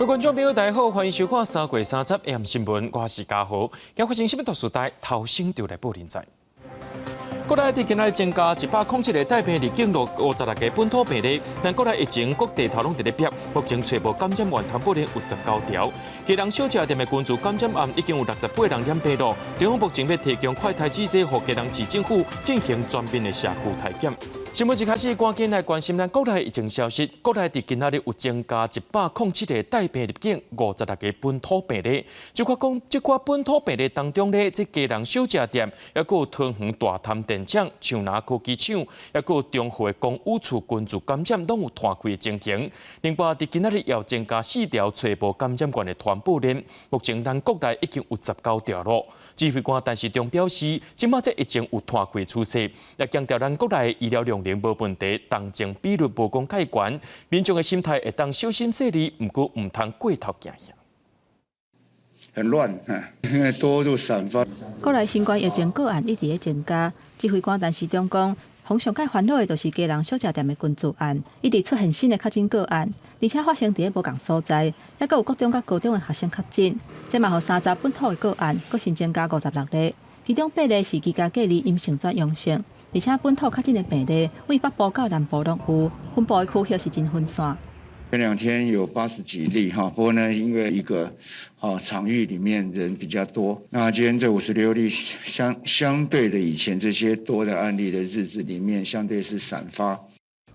各位觀眾朋友，大家好，歡迎收看3月30 AM 新聞，我是嘉豪。今發生什麼特殊代，頭先就來報您知。國內佇今仔日增加107個帶病入境落56個本土病例，咱國內疫情各地頭攏佇咧逼，目前揣無感染源傳播鏈有19條。基隆小食店的群聚感染案已經有68人染病咯。中央目前欲提供快篩試劑，予基隆市政府進行全面的社區篩檢。新聞一開始，趕緊來關心咱國內疫情消息。國內佇今仔日有增加107個帶病入境，56個本土病例。就看講，這寡本土病例當中咧，這基隆小食店，抑閣有桃園大潭電廠、樹林科技廠，抑閣有中和的公寓厝群聚感染，攏有湠開的情形。另外，佇今仔日也有增加四條揣無感染源的傳播鏈。目前，咱國內已經有19條咯。指揮官陳時中表示，這馬這疫情有湠開趨勢，也強調咱國內醫療量能無問題，重症比率無講太懸，民眾的心態會當小心細膩，毋過毋通過頭驚嚇。很亂，因為多度散發。國內新冠疫情個案一直咧增加，指揮官陳時中講，予上蓋煩惱的就是基隆小食店的群聚案，一直出現新的確診個案，而且發生佇咧無仝所在，抑閣有國中佮高中的學生確診，這嘛予30本土的個案，閣新增加56例，其中八例是居家隔離陰性轉陽性，而且本土確診的病例位北部到南部攏有，分布的區域是真分散。前2天有80幾例哈，不過呢，因為一個場域裡面人比較多，那今天這56例相對的以前這些多的案例的日子裡面，相對是散發。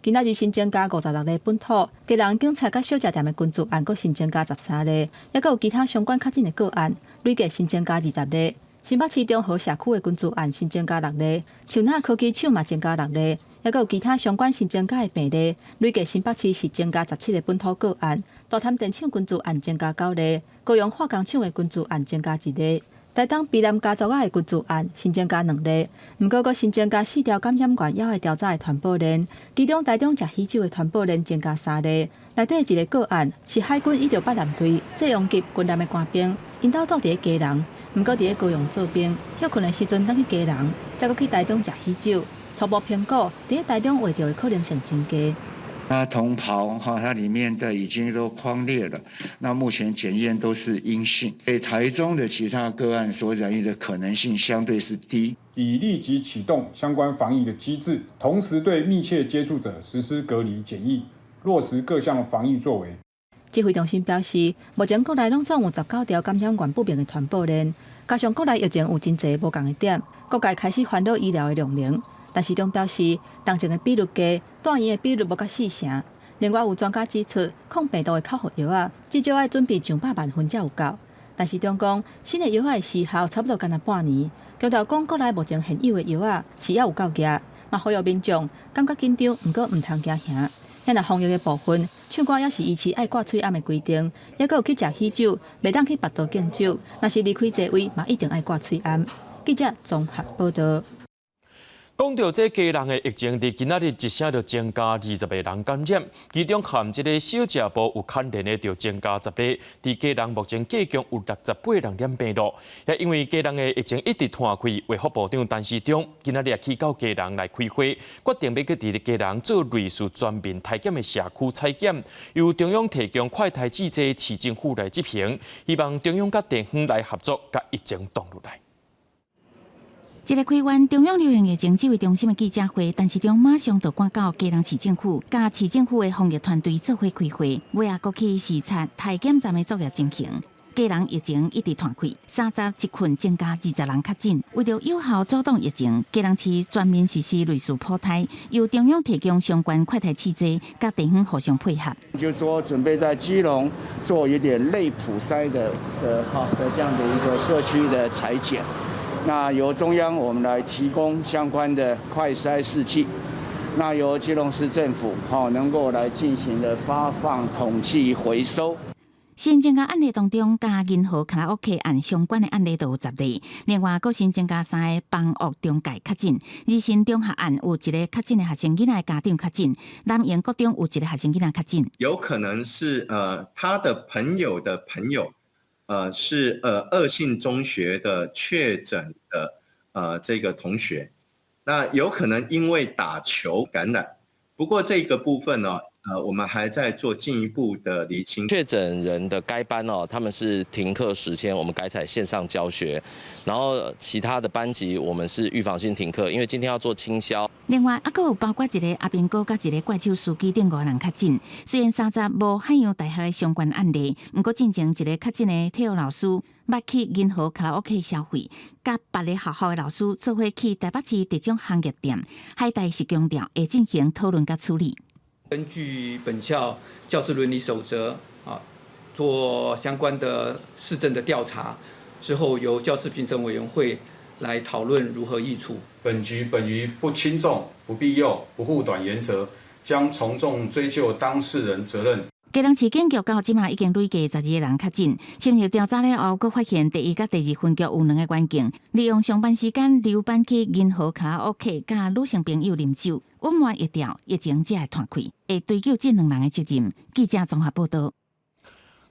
今仔日新增加56例本土，基隆警察佮小食店的群聚案，閣新增加13例，抑閣有其他相關確診的個案，累計新增加20例。新北市中和社區的群聚案新增加六例，樹林科技廠嘛增加六例，抑閣有其他相關新增加的病例，累計新北市是增加17個本土個案。大潭電廠群聚案增加九例，高雄化工廠的群聚案增加一例。台東卑南家族仔的群聚案新增加兩例，毋過閣新增加四條感染源，猶會調查的傳播鏈，其中台中食喜酒的傳播鏈增加三例。內底一個個案是海軍伊著捌艦隊濟陽級軍艦的官兵，𪜶兜住佇咧基隆，毋過佇咧高雄做兵，歇睏的時陣轉去基隆，才閣去台中食喜酒。初步評估，佇咧台中患著的可能性真低。那同袍哈，它裡面的已經都匡列了，那目前檢驗都是陰性，所以台中的其他個案所染疫的可能性相對是低。已立即啟動相關防疫的機制，同時對密切接觸者實施隔離檢疫，落實各項防疫作為。指揮中心表示，目前國內攏總有19條感染源不明的傳播鏈，加上國內疫情有真濟無仝的點，各界開始煩惱醫療的量能。陳時中表示，重症的比率低，住院的比率無到四成。另外有專家指出，抗病毒的口服藥仔至少愛準備上百萬份才有夠。陳時中講，新的藥仔的時效差不多干焦半年，強調講國內目前現有的藥仔是猶有夠額，嘛呼籲民眾感覺緊張，毋過毋通驚嚇。若防疫的部分，唱歌猶是維持愛掛喙罨的規定，抑閣有去食喜酒，袂當去別桌敬酒，若是離開座位，嘛一定愛掛喙罨。記者綜合報道。講到這基隆的疫情，佇今仔日一聲就增加20個人感染，其中含這个小食部有牽連的就增加10個。佇基隆目前計共有68人染病咯。也因為基隆的疫情一直湠開，衛福部長陳時中今仔日也去到基隆來開會，決定欲閣佇咧基隆做類似全面篩檢的社區採檢，由中央提供快篩試劑，市政府來執行，希望中央佮地方來合作，共疫情擋落來。一个開完中央流行疫情指揮中心的記者會，陳時中馬上就趕到基隆市政府，佮市政府的防疫團隊做伙開會，尾仔閣去視察篩檢站的作業情形。基隆疫情一直湠開，31困增加20人確診。為著有效阻擋疫情，基隆市全面實施類似普篩，由中央提供相關快篩試劑，佮地方互相配合。就是說，準備在基隆做一點類普篩的這樣的一個社區的採檢。那由中央我們來提供相關的快篩試劑，那由基隆市政府能夠來進行的發放、統計、回收。新增加案例當中，佮銀河卡拉 OK 案相關的案例都有10例，另外閣新增加三个房屋中介確診，日新中學案有一个確診的學生囡仔的家長確診，南營國中有一個學生囡仔確診。有可能是他的朋友的朋友，是惡性中學的確診的這個同學，那有可能因為打球感染，不過這個部分呢，我們還在做進一步的釐清。確診人的該班哦，他們是停課10天，我們改採線上教學。然後其他的班級，我們是預防性停課，因為今天要做清消。另外，猶閣有包括一个阿兵哥佮一个怪手司機等五人確診。雖然三十無漢陽大學的相關案例，毋過進前一个確診的體育老師，捌去銀河卡拉 OK 消費，佮別个學校的老師做伙去台北市特種行業店，海大是強調會進行討論佮處理。根據本校教師倫理守則啊，做相關的事證的調查之後，由教師評審委員會來討論如何議處。本局本於不輕重、不避誘、不護短原則，將從重追究當事人責任。基隆市警局到這馬已經累計12個人確診，深入調查了後，閣發現第一佮第二分局有兩個員警，利用上班時間溜班去銀河卡拉 OK，佮女性朋友啉酒，隱瞞疫調，疫情才會湠開，會追究這兩人的責任。記者綜合報道。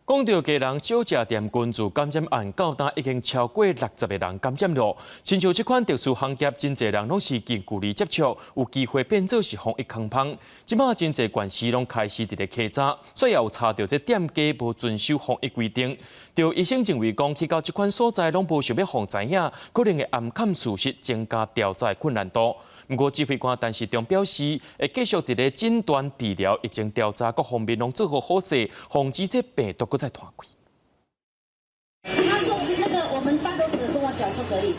講到基隆小食店群聚感染案，到今已經超過60個人感染了。親像這款特殊行業，真濟人攏是近距離接觸，有機會變做是防疫空縫。這馬真濟縣市攏開始佇咧稽查，所以也有查著這店家無遵守防疫規定。著醫生認為講，去到這款所在攏無想欲予人知影，可能會掩蓋事實，增加調查的困難度。毋過指揮官陳時中表示，會繼續佇咧診斷、治療、疫情調查各方面攏做好好勢，防止這病毒閣再湠開。他說：那個我們辦公室跟我講說可以。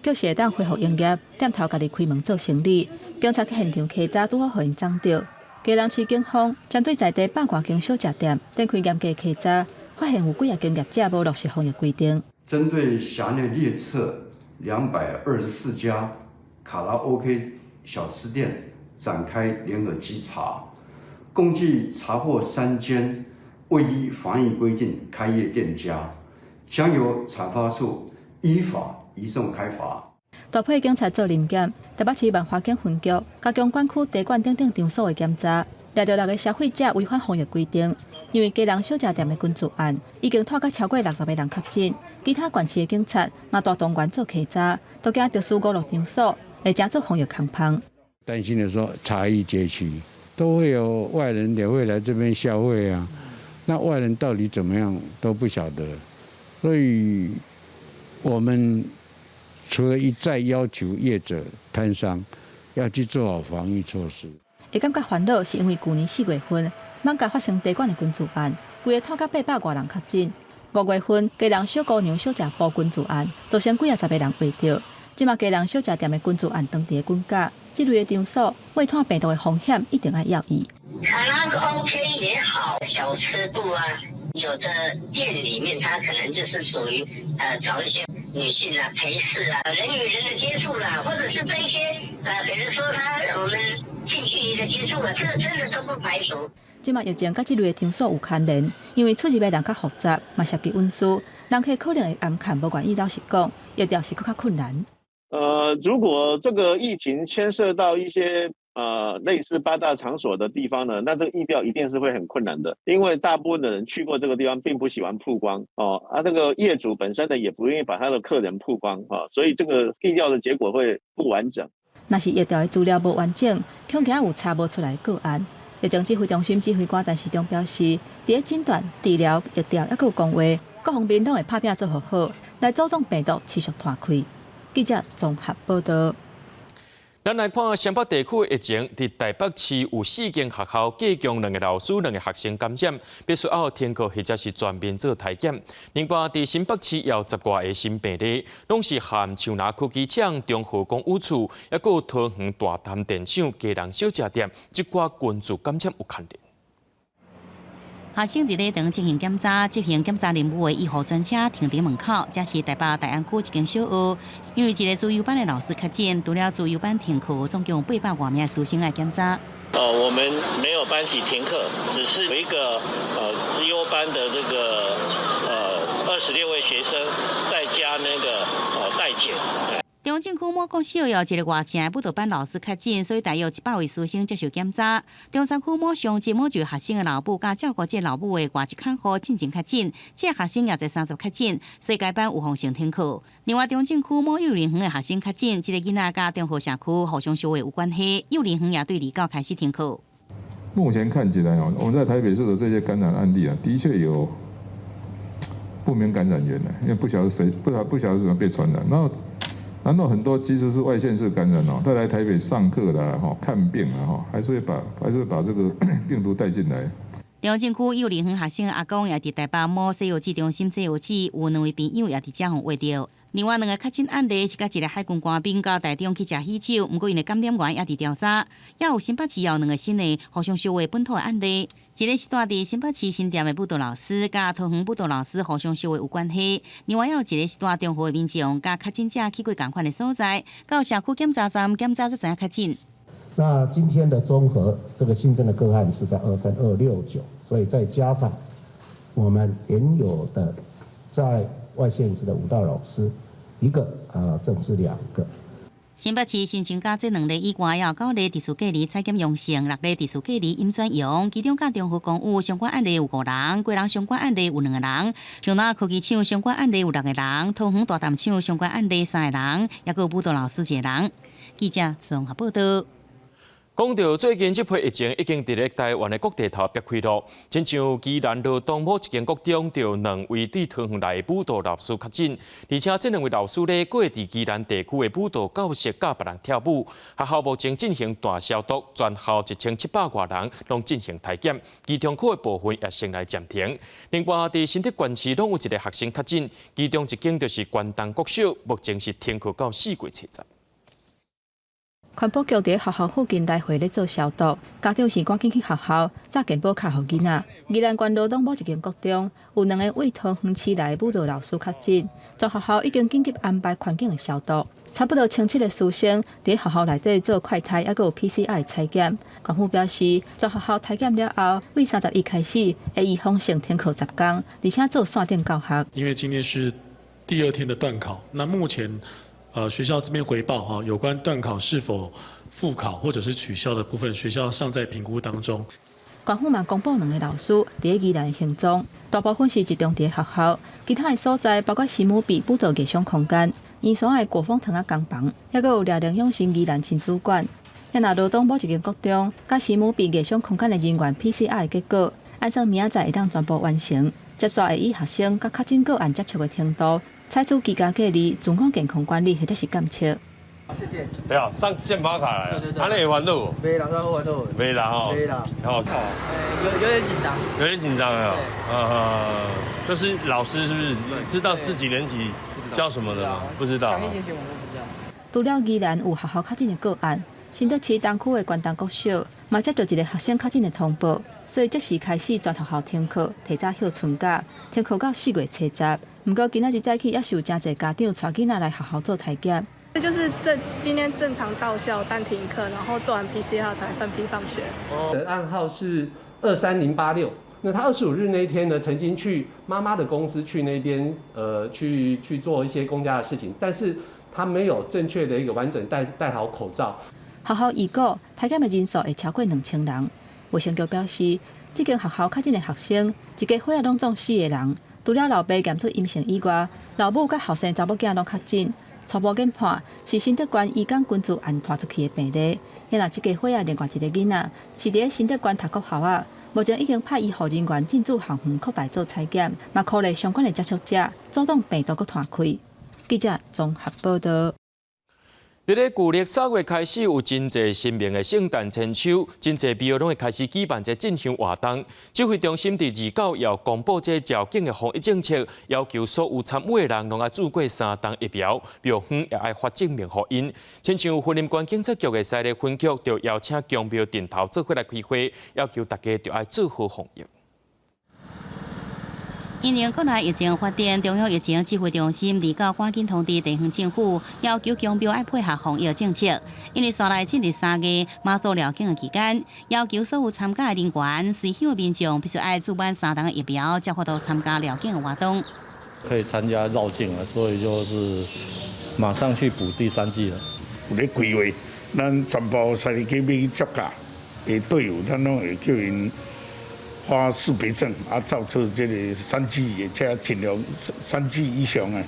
局勢會當恢復營業，店頭家己開門做生理，警察去現場稽查，拄好予𪜶摠著。基隆市警方針對在地百外間小食店展開嚴格稽查，發現有幾仔間業者無落實防疫規定。針對轄內列冊224家卡拉 OK 小吃店展開聯合稽查，共計查獲3間未依防疫規定開業店家，將由產發處依法移送開罰。大批警察做臨檢，台北市萬華警分局加強管區茶館等等場所的檢查，掠著六个消費者違反防疫規定。因為基隆小食店的群聚案已經湠甲超過60個人確診，其他縣市的警察嘛大動員做稽查，都驚特殊娛樂場所會成做防疫空縫。擔心的說，茶藝街區都會有外人也會來這邊消費啊，那外人到底怎麼樣都不曉得，所以我們除了一再要求業者攤商要去做好防疫措施。會感覺煩惱是因為舊年4月份，艋舺發生茶館的群聚案，規个湠甲800外人確診。5月份，基隆小姑娘小食部群聚案，造成幾仔十个人穢著。這馬基隆小食店的群聚案當佇咧滾價，這類的場所會湠病毒的風險一定愛留意。卡拉 OK 也好，小吃部啊，有的店裡面，它可能就是屬於找一些女性啊陪侍啊，人與人的接觸啦，或者是這一些比如說他我們近距離的接觸啊，這個真的都不排除。這馬疫情佮這類的場所有牽連，因為出入的人較複雜，嘛涉及隱私，人客可能會掩崁，無願意老實講，疫調是閣較困難。如果這個疫情牽涉到一些類似八大場所的地方呢，那這個疫調一定是會很困難的，因為大部分的人去過這個地方，並不喜歡曝光哦，啊，這個業主本身呢也不願意把他的客人曝光啊，所以這個疫調的結果會不完整。若是疫調的資料無完整，恐驚有查無出來個案。疫情指揮中心指揮官陳時中表示，佇咧診斷、治療、疫調，猶閣有講話，各方面攏會拍拚做予好，來阻擋病毒持續湠開。記者綜合報道。咱來看雙北地區疫情，佇台北市有四間學校，計共兩个老師、兩个學生感染，必須愛停課或者是全面做篩檢。另外，佇新北市也有10外个新病例，攏是含樹林區機場、中和公寓厝，猶閣有桃園大潭電廠、基隆小食店，這寡群聚感染有牽連。學生佇咧堂進行檢查，執行檢查任務的醫護專車停佇門口，這是台北大安區一間小學。因為一个資優班的老師確診，除了資優班停課，總共800外名師生愛檢查。我們沒有班級停課，只是有一個資優班的這個26位學生在家那個待檢。中正區某國小有一个外省的舞蹈班老師確診，所以大約100位師生接受檢查。中山區某鄉鎮某一个學生的老母佮照顧這老母的外籍看護進前確診，這個學生也在30確診，所以該班預防性停課。另外，中正區某幼兒園的學生確診，這个囡仔佮中和社區互相相會有關係，幼兒園也對二九開始停課。目前看起來哦，我們在台北市的這些感染案例啊，的確有不明感染源的，因為不曉得誰，不曉得怎麼被傳染。然後，然後很多其實是外縣市感染哦，他來台北上課啦、吼看病啊，吼，還是會把這個病毒帶進來。中正區幼兒園學生阿公也佇台北某西遊記中心西遊記，有兩位朋友也佇遮予挖著。另外兩个確診案例是佮一个海軍官兵到台中去食喜酒，毋過𪜶的感染源也佇調查。也有新北市有兩个新的互相相話本土的案例，一个是蹛佇新北市新店的舞蹈老師，佮桃園舞蹈老師互相相話有關係。另外，還有一个是蹛中和的民眾，佮確診者去過仝款的所在，到社區檢查站檢查才知影確診。那今天的綜合這個新增的個案是在23269，所以再加上我們原有的在外縣市的舞蹈老師一個啊，正是兩個。新北市新增加這兩例以外，也有九例特殊隔離採檢陽性，六例特殊隔離陰轉陽。其中，佮中和公有相關案例有五人，基隆相關案例有兩個人，長樂科技廠相關案例有六個人，桃園大潭廠相關案例三個人，抑閣有舞蹈老師一個人。記者綜合報道。講到最近這波疫情已經佇咧台灣的各地頭煏開囉，親像宜蘭羅東某一間國中，就有兩位對桃園來的舞蹈老師確診，而且這兩位老師咧，閣會佇宜蘭地區的舞蹈教室教別人跳舞。學校目前進行大消毒，全校1700外人攏進行篩檢，其中課的部分也先來暫停。另外，佇新竹縣市攏有一个學生確診，其中一間就是關東國小，目前是停課到4月70。環保局佇學校附近來回咧做消毒，家長是趕緊去學校紮健保卡予囡仔。宜蘭縣羅東某一間國中有兩个對桃園市來的舞蹈老師確診，全學校已經緊急安排環境的消毒。差不多1700個師生佇學校內底做快篩，抑閣有 PCR 採檢。縣府表示，全學校篩檢了後，對31開始會預防性停課10天，而且做線頂教學。因為今天是第二天的斷考，那目前，學校這邊回報哈，有關斷考是否復考或者是取消的部分，學校尚在評估當中。縣府嘛公布兩个老師佇宜蘭的行蹤，大部分是集中佇學校，其他的所在包括新武埤舞蹈藝術空間、宜山的國風糖仔工房，抑閣有掠龍養生宜蘭親子館。若羅東某一間國中，佮新武埤藝術空間的人員 PCR 結果，按算明仔載會當全部完成。接續會以學生佮確診個案接觸的程度，採取居家隔離、自我健康管理或者是監測。謝謝。對啊，上健保卡來，對對對。按呢會煩惱無？袂啦，好煩惱。袂啦吼。袂啦。好。有點緊張。有點緊張啊。就是老師是不是知道自己年級教什麼的嗎？不知道。上一學期我都不知道。除了宜蘭有學校確診的個案，新竹市東區的關東國小嘛接到一个學生確診的通報，所以即時開始全學校停課，提早歇春假，停課到4月70。毋過今仔日早起，也是有誠濟家長帶囡仔來學校做篩檢。就是今天正常到校，但停課，然後做完 PCR 才分批放學。的案號是23086。那他25日那一天呢，曾經去媽媽的公司去那邊，去做一些公家的事情，但是他沒有正確的一個完整戴好口罩。學校預估篩檢的人數會超過2000人。衛生局表示，這間學校確診的學生，一家伙仔攏總四個人，除了老爸檢出陰性以外，老母佮後生查某囝攏確診。初步研判是新竹縣移工軍事案傳出去的病例。若這家伙仔另外一个囡仔是佇咧新竹縣讀國校仔，目前已經派醫護人員進駐校園擴大做採檢，嘛鼓勵相關的接觸者阻擋病毒閣傳開。記者綜合報道。佇咧舊曆3月開始，有真濟神明的聖誕千秋，真濟廟攏會開始舉辦這進香活動。指揮中心佇29也公布這繞境的防疫政策，要求所有參與的人攏愛注過三針疫苗，廟方也愛發證明予𪜶。親像雲林縣警察局的西麗分局，就邀請宮廟陣頭做伙來開會，要求大家著愛做好防疫。因應國內疫情發展，中央疫情指揮中心29趕緊通知地方政府，要求宮廟愛配合防疫政策。因為紲來進入3月媽祖繞境的期間，要求所有參加的人員、隨行的民眾必須愛注滿三針疫苗，才有法度參加繞境的活動。可以參加繞境了，所以就是馬上去補第三劑了。有咧規劃，咱全部西麗去欲接駕的隊友，咱攏會叫𪜶發識別證，啊，照冊這个三劑的，才盡量三劑以上的，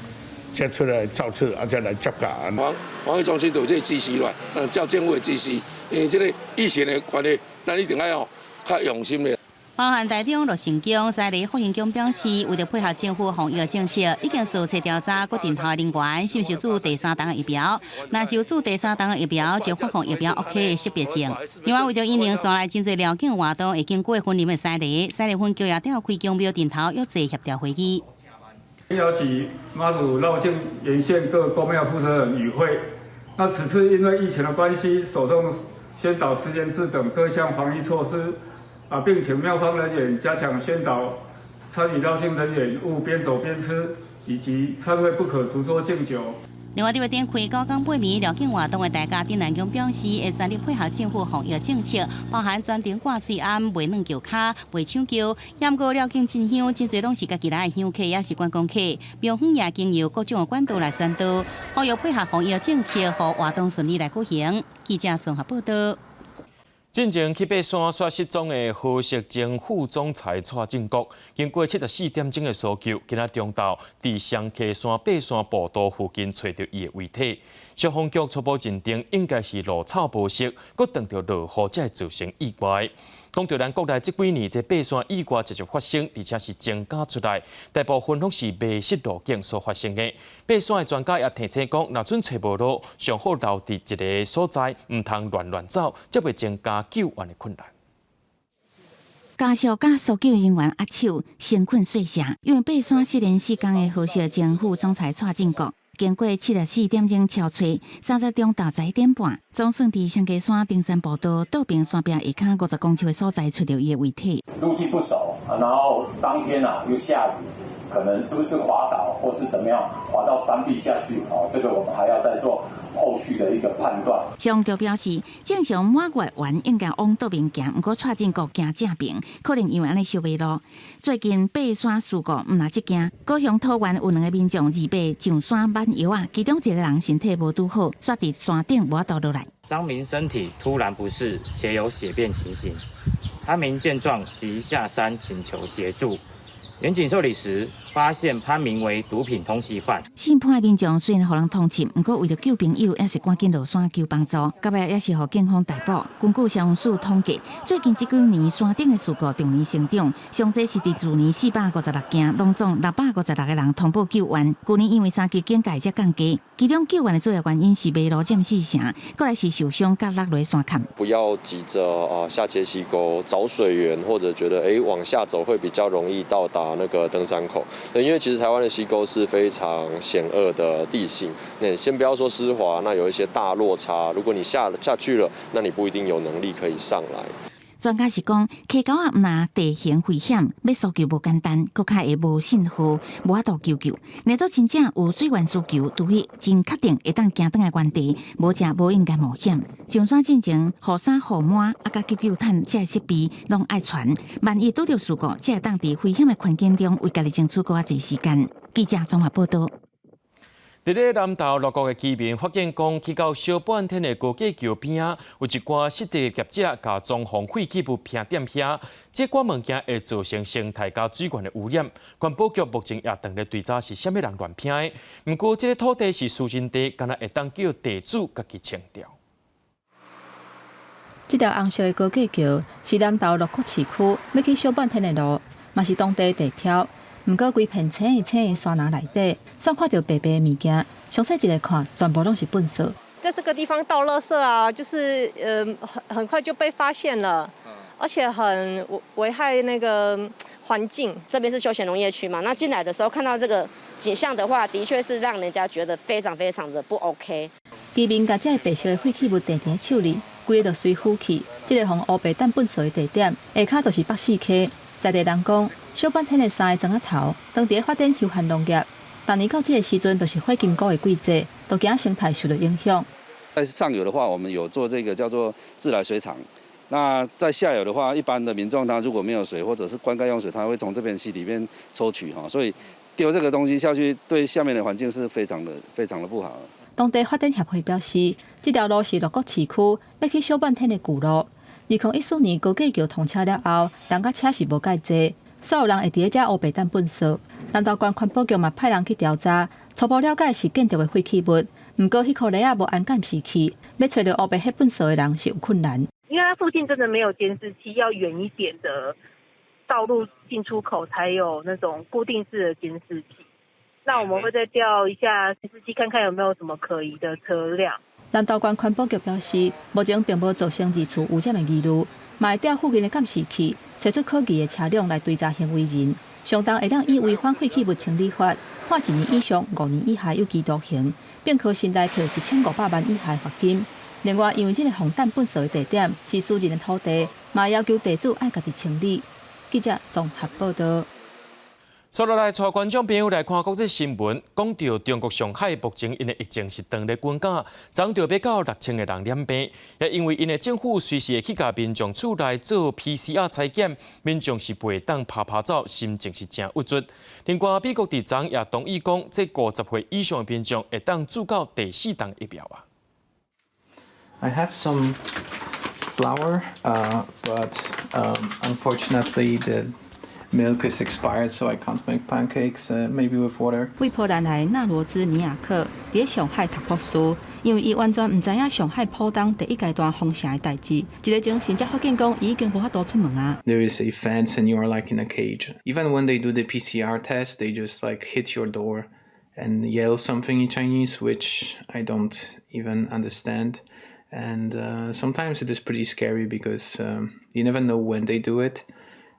才出來照冊，啊，才來接駕。防疫中心就有這个指示來，照政府的指示，因為這个疫情的關係，咱一定愛哦，較用心的。包含台中樂成宮、在地福興宮表示，為著配合政府防疫政策，已經做冊調查各陣頭人員是毋是注第三針疫苗。若是有注第三針疫苗，就發放疫苗 OK 的識別證。另外，為著因應山內真濟繞境活動會經過雲林的西螺，西螺分局也召開宮廟陣頭約座協調會議。邀請媽祖繞境沿線各宮廟負責人與會。那此次因為疫情的關係，首重宣導實聯制等各項防疫措施。啊，並請廟方人員加強宣導，參與繞境人員勿邊走邊吃，以及參會不可逐桌敬酒。另外，佇咧展開九工八暝繞境活動的大甲鎮瀾宮表示，會全力配合政府防疫政策，包含專程掛喙罨、袂軟轎跤、袂搶轎。毋過繞境進香，真濟攏是家己來的香客，抑是觀光客。廟方也經由各種的管道來宣導，呼籲配合防疫政策，予活動順利來舉行。記者綜合報道。進前去爬山煞失蹤的何氏前副總裁蔡正國，經過74點鐘的搜救，今仔中晝佇雙溪山爬山步道附近揣著伊的遺體。消防局初步認定應該是路草無熟，閣撞著落雨才會造成意外。講著咱國內這幾年這爬山意外持續發生，而且是增加出來，大部分攏是迷失路徑所發生的。爬山的專家也提醒講，若準揣無路，上好留佇一个所在，毋通亂亂走，才袂增加救援的困難。家屬佮搜救人員握手，身睏細聲，因為爬山失聯4工的和碩前副總裁蔡正國，經過74點鐘搜揣，30中晝11點半，總算佇雙溪山登山步道倒爿山壁下跤50公尺的所在，揣著伊的遺體。路徑不熟，然後當天啊又下雨，可能是不是滑倒或是怎麼樣，滑到山壁下去？哦，這個我們還要再做後續的一個判斷。消防局表示，正常滿月圓應該往倒爿行，毋過蔡正國行正爿，可能因為按呢相迷路。最近爬山事故毋若這件，高雄桃園有兩个民眾二八上山挽藥仔，其中一個人身體無拄好，煞佇山頂無法度落來。張明身體突然不適，且有血便情形，潘明見狀即下山請求協助。員警受理時，發現潘明為毒品通緝犯。姓潘的民眾雖然予人通緝，毋過為著救朋友，也是趕緊落山求幫助。到尾也是予警方逮捕。根據消防署統計，最近這幾年山頂的事故逐年成長，上濟是佇去年456件，攏總656個人通報救援。舊年因為三級警戒才降低，其中救援的主要原因是迷路佔四成，閣來是受傷佮落落山坎。不要急着啊下接溪溝找水源，或者覺得往下走會比較容易到達那個登山口。因為其實台灣的溪溝是非常險惡的地形。那先不要說濕滑，那有一些大落差，如果你下下去了，那你不一定有能力可以上來。專家是講，溪溝仔毋但地形危險，欲搜救無簡單，閣較會無信號，無法度求救。若做真正有水源需求，除非真確定會當行轉來原地，無則無應該冒險。上山進前，雨傘、雨帽，啊，佮急救毯這些設備攏愛傳。萬一拄著事故，才會當佇危險的環境中為家己爭取閣較濟時間。記者綜合報道。佇咧南投六股的居民發現講，去到小半天的高架橋邊仔，有一寡失地業者共裝潢廢棄物坪踮遐，這寡物件會造成生態佮水源的污染。環保局目前也正咧追查是啥物人亂坪的。毋過，這个土地是私人地，敢若會當叫地主家己清掉。這條紅色的高架橋是南投六股市區欲去小半天的路，嘛是當地地標。毋過，規片青青的山林內底，煞看著白白的物件，詳細一下看，全部攏是糞埽。在這個地方倒垃圾啊，就是很快就被發現了，而且很危害那個環境。這邊是休閒農業區嘛，那進來的時候看到這個景象的話，的確是讓人家覺得非常非常的不 OK。居民共這个白色的廢棄物糞佇手裡，規个就隨浮去。這个予烏白擲糞埽的地點，下跤就是北勢溪。在地人講，小半天的三个莊仔頭，當地發展休閒農業，逐年到這个時陣，就是火金菇的季節，都驚生態受到影響。在上游的話，我們有做這個叫做自來水廠。那在下游的話，一般的民眾他如果沒有水或者是灌溉用水，他會從這邊溪裡面抽取哈，所以丟這個東西下去，對下面的環境是非常的非常的不好。當地發展協會表示，這條路是六股市區欲去小半天的舊路。2014年高架橋通車了後，人佮車是無蓋濟，煞有人會佇咧遮烏白擲糞埽。南投縣環保局嘛派人去調查，初步了解是建築的廢棄物。毋過彼箍犁仔無安監視器，欲揣著烏白擲糞埽的人是有困難。因為它附近真的沒有監視器，要遠一點的道路進出口才有那種固定式的監視器。那我們會再調一下監視器，看看有沒有什麼可疑的車輛。南投縣環保局表示，目前並無造成二次污染的疑慮，嘛會調附近的監視器，揣出可疑的車輛來追查行為人。上重會當以違反廢棄物清理法判一年以上5年以下有期徒刑，並可新台幣1500萬以下罰金。另外，因為這个防彈糞掃的地點是私人的土地，嘛要求地主愛家己清理。記者綜合報道。接落來，帶觀眾朋友來看國際新聞，講到中國上海目前𪜶的疫情是當咧滾絞，昨著欲到6000個人染病，也因為𪜶的政府隨時會去共民眾厝內做 PCR 採檢，民眾是袂當趴趴走，心情是誠鬱卒。另外，美國佇昨也同意講，這50歲以上的民眾會當注到第四筒疫苗啊。 I have some flour, but unfortunately the milk is expired, so I can't make pancakes. Maybe with water. 對波蘭來的納羅茲尼亞克佇上海讀博士，因為伊完全毋知影上海浦東第一階段封城的代誌。一日前，甚至發現講伊已經無法度出門啊。 There is a fence, and you are like in a cage. Even when they do the PCR test, they just like hit your door and yell something in Chinese, which I don't even understand. And sometimes it is pretty scary because you never know when they do it.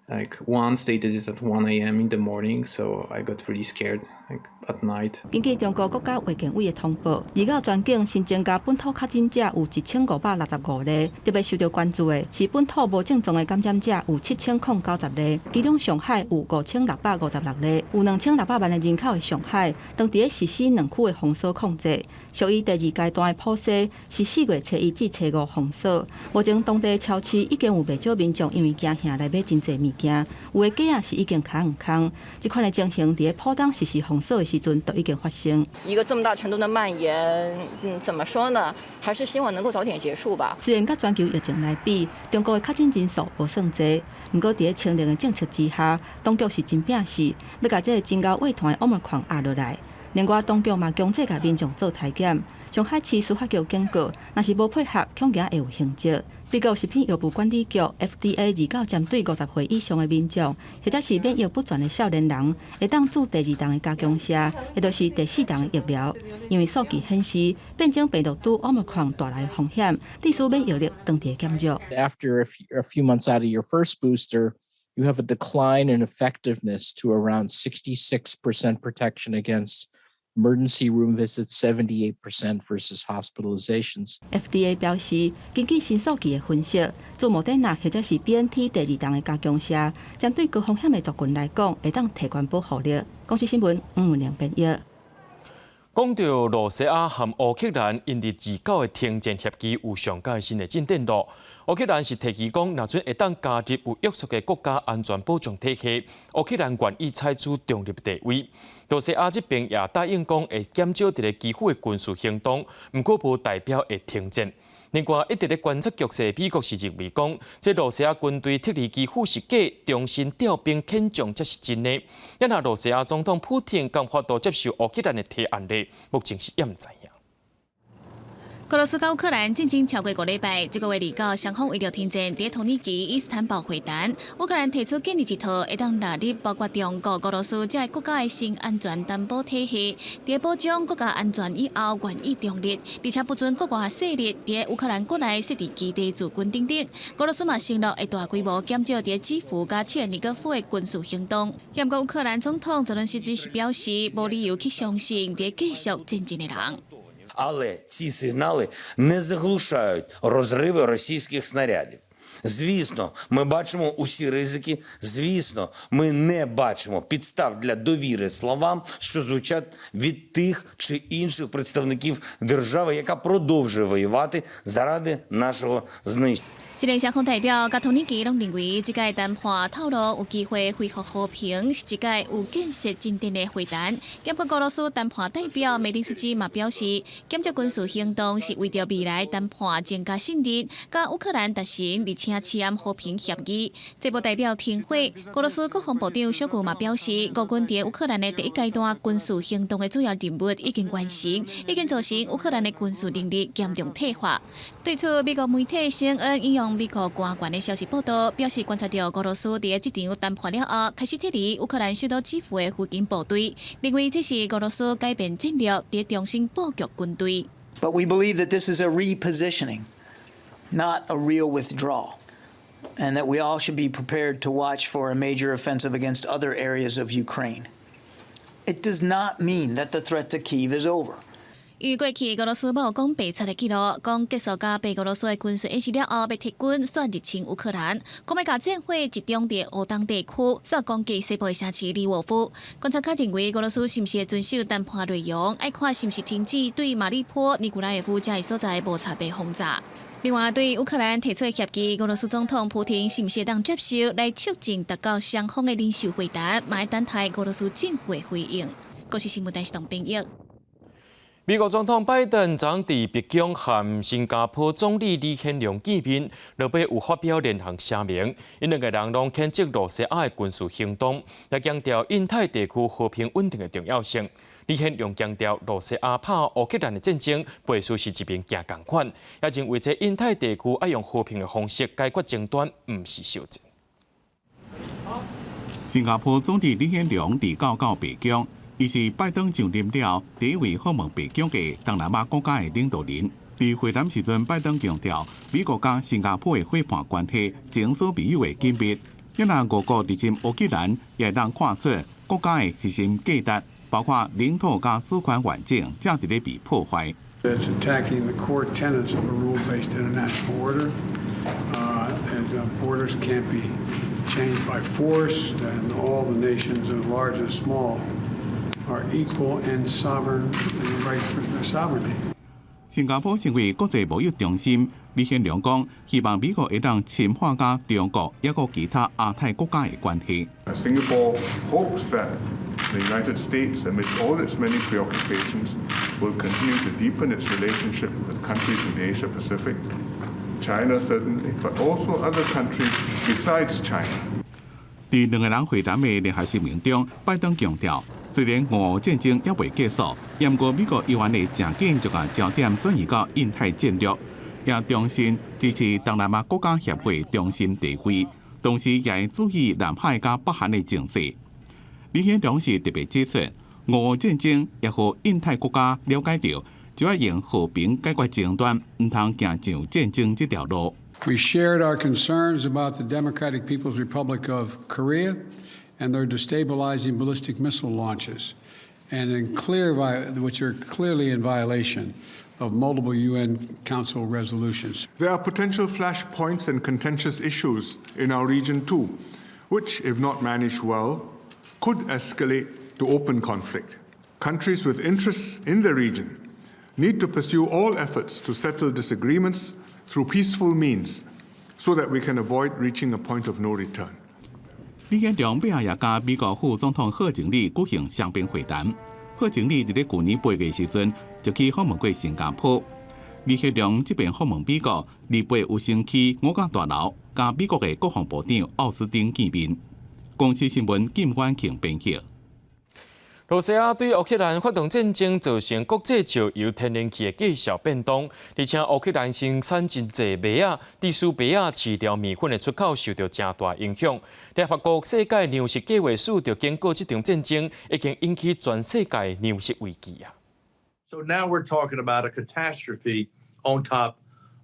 Like once they did it at 1 a.m. in the morning, so I got really scared like at night. 根據中國國家衛健委的通報，二九全境新增加本土確診者有1565例，特別受到關注的是本土無症狀的感染者有7090例，其中上海有5656例，有2600萬的人口的上海，當佇咧實施兩區的封鎖控制，屬於第二階段的普篩，是4月初一至初五封鎖。目前當地超市已經有袂少民眾因為驚嚇來買真濟物件，有的架仔是已經較毋空。這款的情形佇咧浦東實施封鎖的時陣就已經發生。一個這麼大程度的蔓延，怎麼說呢？還是希望能夠早點結束吧。雖然佮全球疫情來比，中國的確診人數無算濟，毋過佇咧清零的政策之下，當局是真拚死，欲共這个真𠢕遺傳的 Omicron 壓落來。另外，當局嘛強制共民眾做篩檢。上海市司法局警告，若是無配合，恐驚會有刑責。美國食品藥物管理局 FDA 二九針對50歲以上的民眾，或者是免疫不全的少年人，會當注第二筒的加強劑，也就是第四筒的疫苗。因為數據顯示，變種病毒株 Omicron 帶來的風險，致使免疫力當地減弱。 After a few months out of your first booster, you have a decline in effectiveness to around 66% protection against emergency room visits, 78% versus hospitalizations. FDA 表示，根據新數據的分析，注莫德納或者是 BNT 第二筒的加強劑，針對高風險的族群來講，會當提懸保護力。公視新聞吳文良編譯。講到羅西亞和烏克蘭，𪜶佇二九的停戰協議有上蓋新的進展咯。烏克蘭是提議講，若準會當加入有約束的國家安全保障體系，烏克蘭願意採取中立地位。羅西亞這邊也答應講會減少佇咧基輔的軍事行動，毋過無代表會停戰。另外，一直咧觀察局勢，美國是認為講，這羅西亞軍隊撤離基輔是假，重新調兵遣將才是真的。若羅西亞總統普廷敢有法度接受烏克蘭的提案咧，目前是猶毋知影。俄羅斯佮烏克蘭戰爭超過5禮拜，這個月二九雙方為著停戰，佇土耳其伊斯坦堡會談。烏克蘭提出建立一套會當納入包括中國、俄羅斯這個國家的新安全擔保體系，佇保障國家安全以後，願意中立，而且不准國外勢力佇烏克蘭國內設置基地駐軍等等。俄羅斯嘛承諾會大規模減少佇基輔佮切爾尼戈夫的軍事行動。不過烏克蘭總統澤倫斯基是表示，無理由去相信佇繼續戰爭的人。 Але ці сигнали не заглушають розриви російських снарядів. Звісно, ми бачимо усі ризики. Звісно, ми не бачимо підстав для довіри словам, що звучать від тих чи інших представників держави, яка продовжує воювати заради нашого знищення. 雖然雙方代表佮土耳其攏認為，這擺談判透露有機會恢復和平，是一擺有建設進展的會談。兼過俄羅斯談判代表梅丁斯基嘛表示，減少軍事行動是為著未來談判增加信任，佮烏克蘭達成而且簽和平協議。這無代表停火。俄羅斯國防部長紹古嘛表示，俄軍佇烏克蘭的第一階段軍事行動的主要任務已經完成，已經造成烏克蘭的軍事能力嚴重退化。對此，美國媒體CNN引用統美國官員的消息報道，表示觀察著俄羅斯佇這場談判了後，開始撤離烏克蘭首都基輔的附近部隊，認為這是俄羅斯改變戰略，佇重新布局軍隊。 But we believe that this is a repositioning, not a real withdrawal, and that we all should be prepared to watch for a major offensive against other areas of Ukraine. It does not mean that the threat to Kyiv is over. 因為過去俄羅斯無講白賊的記錄，講結束佮白俄羅斯的軍事演習了後，欲撤軍煞入侵烏克蘭，講欲共戰火集中佇烏東地區，煞攻擊西部的城市利沃夫。觀察家認為，俄羅斯是毋是會遵守談判內容，愛看是毋是停止對馬里波、尼古拉耶夫這个所在的無差別轟炸。另外，對烏克蘭提出的協議，俄羅斯總統普廷是毋是會當接受來促進達到雙方的領袖會談，嘛愛等待俄羅斯政府的回應。國視新聞台是董編譯。美國總統拜登昨佇白宮和新加坡總理李顯龍見面，落尾有發表聯合聲明，𪜶兩个人攏譴責羅西亞的軍事行動，也強調印太地區和平穩定的重要性。李顯龍強調，羅西亞拍烏克蘭的戰爭，背書習近平行仝款，也認為這印太地區愛用和平的方式解決爭端，毋是小戰。新加坡總理李顯龍二九到白宮。伊是拜登上任了第一位訪問白宮的東南亞國家的領導人。佇會談時陣，拜登強調美國佮新加坡的夥伴關係前所未有的緊密。若俄國入侵烏克蘭，也會當看出國家的核心價值，包括領土佮主權完整，正佇咧被破壞。 It's attacking the core tenets of a rule-based international order, and borders can't be changed by force, and all the nations, large and small, are equal and sovereign in the rights for their sovereignty. 新加坡成為國際貿易中心，李顯龍講，希望美國會當深化佮中國抑閣其他亞太國家的關係。 Singapore hopes that the United States, amidst all its many preoccupations, will continue to deepen its relationship with countries in the Asia Pacific, China certainly, but also other countries besides China. 佇兩个人會談的聯合聲明中，拜登強調，雖然俄烏戰爭猶未結束，毋過美國猶原會誠緊就共焦點轉移到印太戰略，也重新支持東南亞國家協會中心地位，同時也會注意南海佮北韓的情勢。李顯龍是特別指出，俄烏戰爭也予印太國家了解著，就愛用和平解決爭端，毋通行上戰爭這條路。 We shared our concerns about the Democratic People's Republic of Korea and their destabilizing ballistic missile launches, which are clearly in violation of multiple UN Council resolutions. There are potential flashpoints and contentious issues in our region too, which, if not managed well, could escalate to open conflict. Countries with interests in the region need to pursue all efforts to settle disagreements through peaceful means so that we can avoid reaching a point of no return. 李顯龍尾仔也佮美國副總統賀錦麗舉行雙邊會談。賀錦麗佇咧舊年8月時陣就去訪問過新加坡。李顯龍這擺訪問美國，禮拜有先去五角大樓，佮美國的國防部長奧斯汀見面。公視新聞金婉慶編譯。羅西亞對烏克蘭發動戰爭，造成國際石油、天然氣的價數變動，而且烏克蘭生產真濟麥仔，致使麥仔、飼料、麵粉的出口受到誠大影響。聯合國世界糧食計劃署就警告，這場戰爭已經引起全世界糧食危機啊！ So now we're talking about a catastrophe on top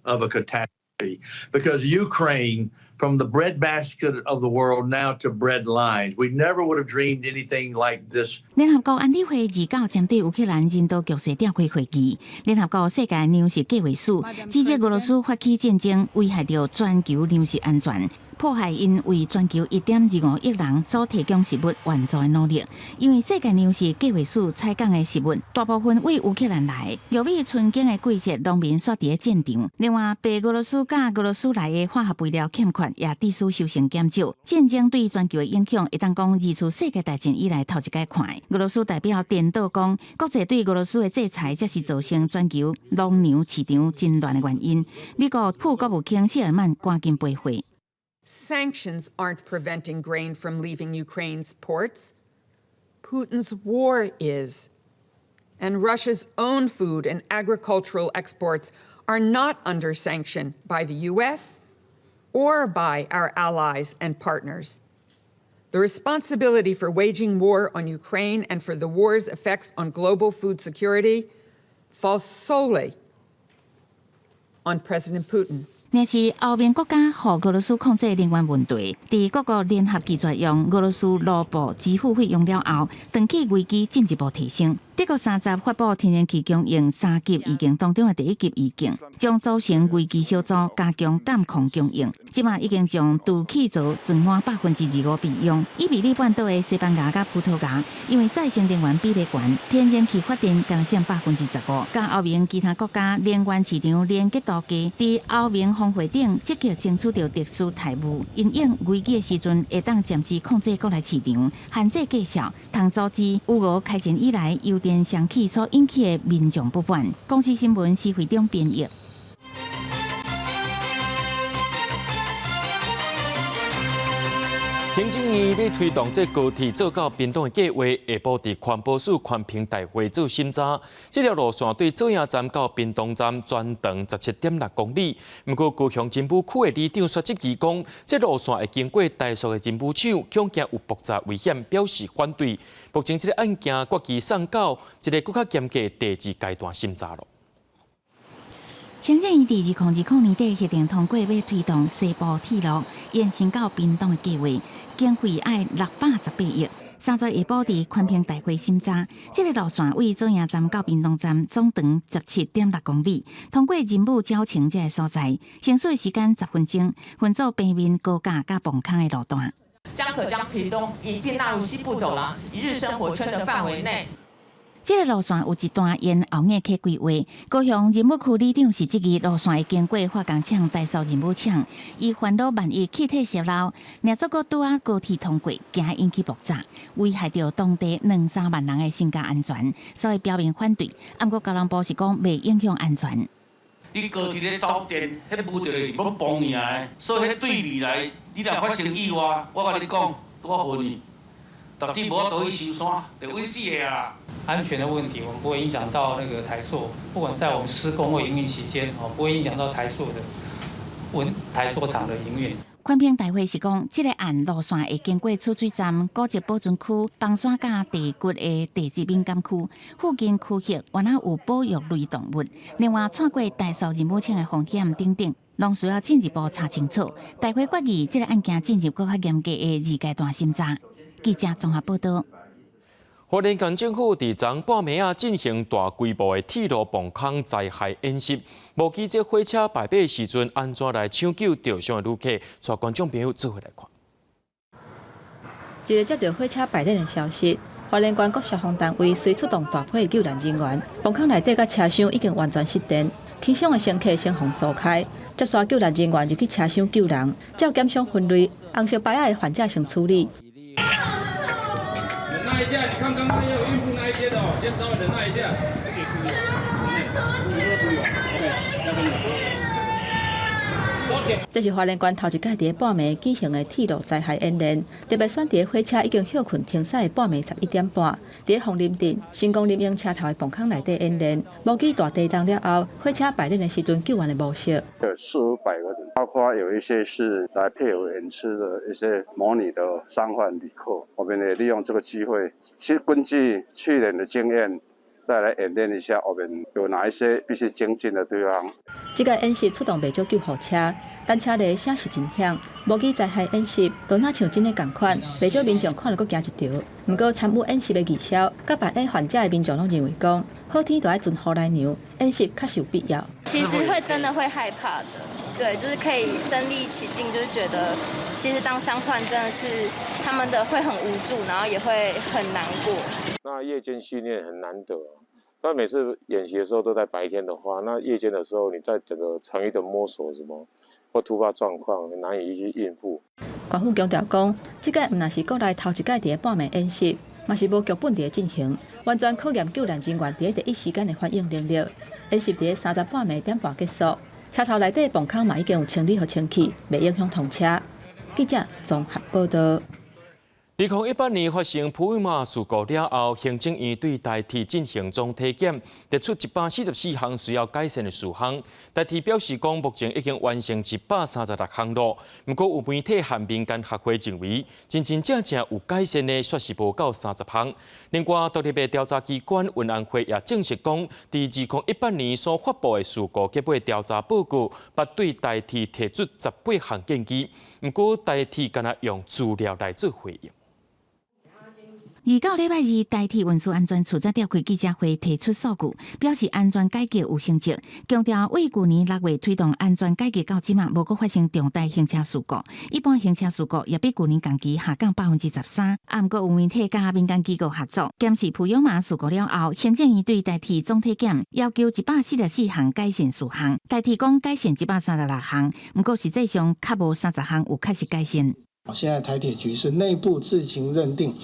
of a catastrophe because Ukraine, from the breadbasket of the world now to bread lines. We never would have dreamed anything like this. 聯合國安理會二九針對烏克蘭人道局勢召開會議，聯合國世界糧食計劃署指責俄羅斯發起戰爭，危害著全球糧食安全，破壞𪜶為全球1.25億人所提供食物援助的努力。因為世界糧食計劃署採購的食物大部分對烏克蘭來，玉米春耕的季節，農民煞佇咧戰場。另外，白俄羅斯佮俄羅斯來的化學肥料欠缺，也致使收成減少。戰爭對全球的影響，會當講二次世界大戰以來頭一擺看。俄羅斯代表顛倒講，國際對俄羅斯的制裁，才是造成全球農糧市場真亂的原因。美國副國務卿謝爾曼趕緊回話。 Sanctions aren't preventing grain from leaving Ukraine's ports. Putin's war is. And Russia's own food and agricultural exports are not under sanction by the U.S. or by our allies and partners. The responsibility for waging war on Ukraine and for the war's effects on global food security falls solely on President Putin. 若是歐盟國家予俄羅斯控制能源問題，佇各國聯合拒絕用俄羅斯盧布支付費用了後，斷氣危機進一步提升。德國三十發布天然氣供應三級預警當中的第一級預警，將組成危機小組加強監控供應。這馬已經將儲氣槽裝滿25%備用。伊比利半島的西班牙佮葡萄牙，因為再生能源比例懸，天然氣發電干焦佔15%。佮歐盟其他國家能源市場連結度低，佇歐盟峰會頂積極爭取著特殊待遇，因應危機的時陣會當暫時控制國內市場，限制價數，通阻止烏俄開戰以來油電雙起所引起的民眾不滿。公視新聞施會長編譯。行政院欲推動這高鐵做到屏東的計劃，下晡佇環保署環評大會做審查。這條路線對左營站到屏東站全長17.6公里。毋過高雄仁武區的里長卻質疑講，這路線會經過台塑的仁武廠，恐驚有爆炸危險，表示反對。目前這个案件決議送到一个閣較嚴格第二階段審查囉。行政院佇2020年底核定通過，欲推動西部鐵路延伸到屏東的計劃，經費愛618億。30下晡佇環評大會審查，這个路線對左營站到屏東站總長17.6公里，通過仁武鳥情這个所在，行駛時間10分鐘，分做平面高架佮磅空的路段。將可將屏東一併納入西部走廊一日生活圈的範圍內。這个路線有一段沿後眼溪規劃，高雄仁武區里長是質疑路線會經過化工廠、台塑仁武廠，伊煩惱萬一氣體洩漏，若做閣拄仔高鐵通過，驚引起爆炸，危害著當地兩三萬人的身家安全，所以表明反對。毋過交通部是講袂影響安全。你高鐵咧走電，彼霧就是攏崩起來，所以彼對未來，你若發生意外，我共你講，我問你，絕對無法度去收山，就穩死的啊！安全的問題，我們不會影響到那個台塑，不管在我們施工或營運期間，哦，不會影響到台塑的溫台塑廠的營運。環評大會是講，這个案路線會經過取水站、古蹟保存區、崩山佮地骨的地質敏感區，附近區域原來有保育類動物，另外穿過台塑仁武廠的風險等等，攏需要進一步查清楚。大會決議，這个案件進入閣較嚴格的二階段審查。記者綜合報道。花蓮縣政府佇昨半暝仔進行大規模的鐵路磅空災害演習，模擬這火車排馬的時陣，按怎來搶救著傷的旅客？帶觀眾朋友做伙來看。一个接著火車排練的消息，花蓮縣各消防單位隨出動大批救援人員，磅空內底佮車廂已經完全失電，機廂的乘客先予疏開，接續救援人員入去車廂救人，照檢傷分類，紅色牌仔的患者先處理。忍耐一下，你看剛剛也有孕婦那一些的哦，先稍微忍耐一下。這是花蓮縣頭一擺佇半暝舉行的鐵路災害演練，特別選佇火車已經歇睏停駛的半暝11點半，佇鳳林鎮成功林用車頭的磅空內底演練，模擬大地動了後，火車排練的時陣救援的模式。有四五百個人，包括有一些是來配合演出的一些模擬的傷患旅客，我們也利用這個機會，去根據去年的經驗，再來演練一下，我們有哪一些必須精進的地方。這個演習出動袂少救護車，單車的聲勢真響，模擬災害演習都若像真的仝款，袂少民眾看了閣驚一趒。毋過參與演習的義消，佮扮演患者的民眾攏認為講，好天就愛盡雨來涼，演習確實有必要。其實會真的會害怕的，對，就是可以身歷其境，就是覺得其實當傷患真的是他們的會很無助，然後也會很難過。那夜間訓練很難得，那每次演習的時候都在白天的話，那夜間的時候你在整個場域的摸索什麼或突發狀況難以去應付。縣府強調講，這擺毋但是國內頭一擺佇半暝演習，嘛是無劇本佇進行，完全考驗救援人員佇第一時間的反應能力。演習佇30半暝點半結束，車頭內底磅空嘛已經有清理予清氣，袂影響通車。記者綜合報道。2018年發生普悠瑪事故了後，行政院對台鐵進行總體檢，提出144項需要改善的事項。台鐵表示講，目前已經完成136項咯。毋過有媒體和民間學會認為，真真正正有改善的，煞是無夠30項。另外，獨立的調查機關運安會也證實講，佇2018年所發布的事故結尾調查報告，捌對台鐵提出18項建議。毋過台鐵干焦用資料來做回應。29禮拜二，台鐵運輸安全處才召開記者會，提出數據，表示安全改革有成績，強調為舊年6月推動安全改革到這馬，無閣發生重大行車事故，一般行車事故也比舊年同期下降13%。啊，毋過有媒體佮民間機構合作檢視普悠瑪事故了後，行政院對台鐵總體檢要求144項改善事項，台鐵講改善136項，毋過實際上較無30項有確實改善。現在台鐵局是內部自行認定。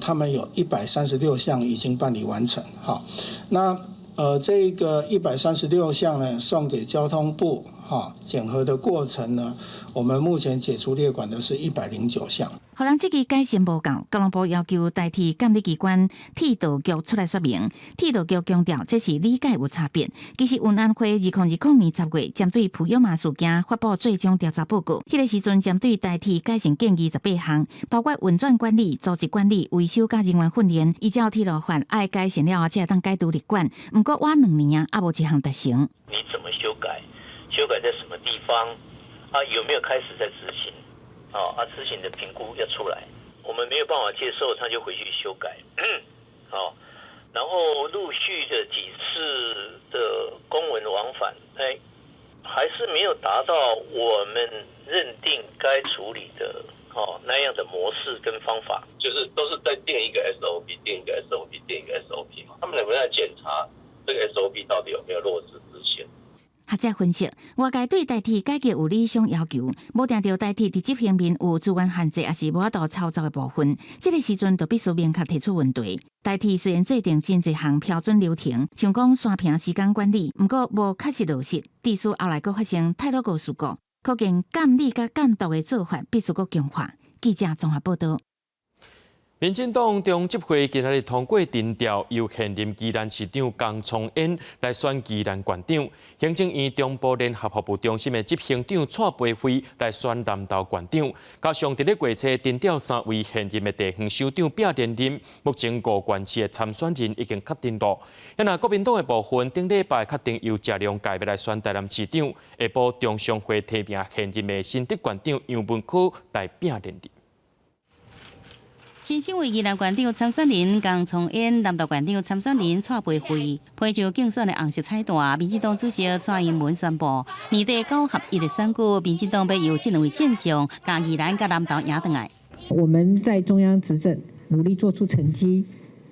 他們有136項已經辦理完成，好，那這個一百三十六項呢，送給交通部哈檢核的過程呢，我們目前解除列管的是109項。予人質疑改善無夠，交通部要求台鐵監理機關鐵道局出來說明。鐵道局強調這是理解有差別。其實運安會2020年10月針對普悠瑪事件發布最終調查報告，彼個時陣針對台鐵改善建議18項，包括運轉管理、組織管理、維修佮人員訓練。依照鐵路法愛改善了後，才會當解除列管。毋過倚2年啊，猶無一項達成。你怎麼修改？修改在什麼地方？啊，有沒有開始在執行？啊，執行的評估要出來，我們沒有辦法接受，他就回去修改。好，然後陸續的幾次的公文往返，哎，還是沒有達到我們認定該處理的哦那樣的模式跟方法。就是都是在定一個 SOP，定一個 SOP，定一個 SOP 嘛。他們有沒有在檢查這個 SOP 到底有沒有落實執行？學者分析，外界對台鐵改革有理想要求，無定著台鐵佇執行面有資源限制，抑是無法度操作的部分。這個時陣就必須明確提出問題。台鐵雖然制定真濟項標準流程，像講山坪時間管理，毋過無確實落實，致使後來閣發生太魯閣事故，可見監理佮監督的做法必須閣強化。記者綜合報道。民進黨中執會今仔日通過定調，由現任宜蘭市長江聰淵來選宜蘭縣長。行政院中部聯合服務中心的執行長蔡培慧來選南投縣長。加上佇咧月初定調三位現任的地方首長拼連任，目前五縣市的參選人已經確定了。若國民黨的部分，頂禮拜確定由謝龍介欲來選台南市長，下晡中常會提名現任的新竹縣長楊文科來拼連任。新選為宜蘭縣長參選人江聰淵、南投縣長參選人蔡培慧，披著競選的紅色彩帶，民進黨主席蔡英文宣布，年底九合一的選舉，民進黨欲由這兩位健將，共宜蘭佮南投贏轉來。我們在中央執政，努力做出成績，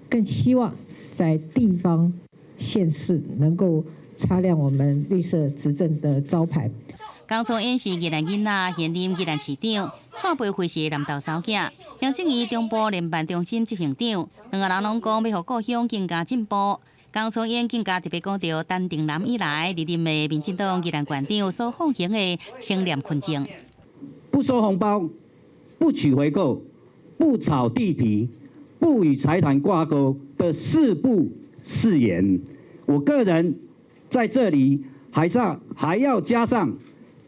更希望在地方縣市能夠擦亮我們綠色執政的招牌。江聰淵是宜蘭囡仔，現任宜蘭市長；蔡培慧是南投查某囝，行政院中部聯辦中心執行長。兩个人攏講欲予故鄉更加進步。江聰淵更加特別講著，陳定南以來歷任的民進黨宜蘭縣長所奉行的清廉勤政，不收紅包，不取回扣，不炒地皮，不與財團掛鈎的四不誓言。我個人在這裡還上還要加上。